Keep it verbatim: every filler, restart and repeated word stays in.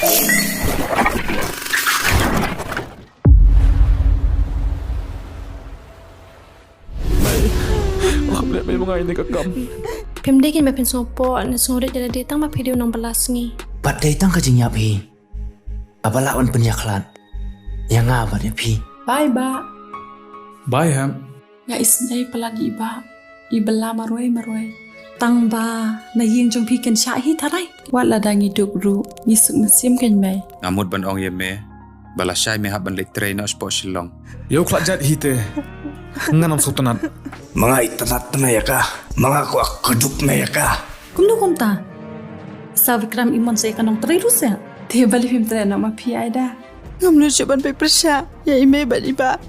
Mei, nga khlem leh mei ma nga ïa kane ka kam. Phim dei kein ba phin sngewpoh ne sngewrit ïa lade tang ba phi dei u nongbylla sngi. Bad dei tang ka jingïap hi. Haba lah ban pynïakhlad ïa nga bad ïa phi. Bye bah. Bye hep. Nga isynei palat ïa i bah, i bylla marwei marwei. Tang ba na ïing jong phi kan shah hi tharai. Wat lada ngi duk ruh ngi suk mynsiem kein mei. Nga mut ban ong ïa me ba lashai me hap ban leit trei noh shapoh Shillong. Ïa u khlad jait hi te ngan ym sngewtynnat. Ma nga itynnat tynrai ïa ka. Ma nga kwah kdup me ïa ka. Kumno kumta? Sa Vikram i mon sa ïa ka nongtrei ruh seh. Te balei phim trei noh ma phi Aida? Ngam nud shuh ban peit pyrshah ïa i mei bad i bah.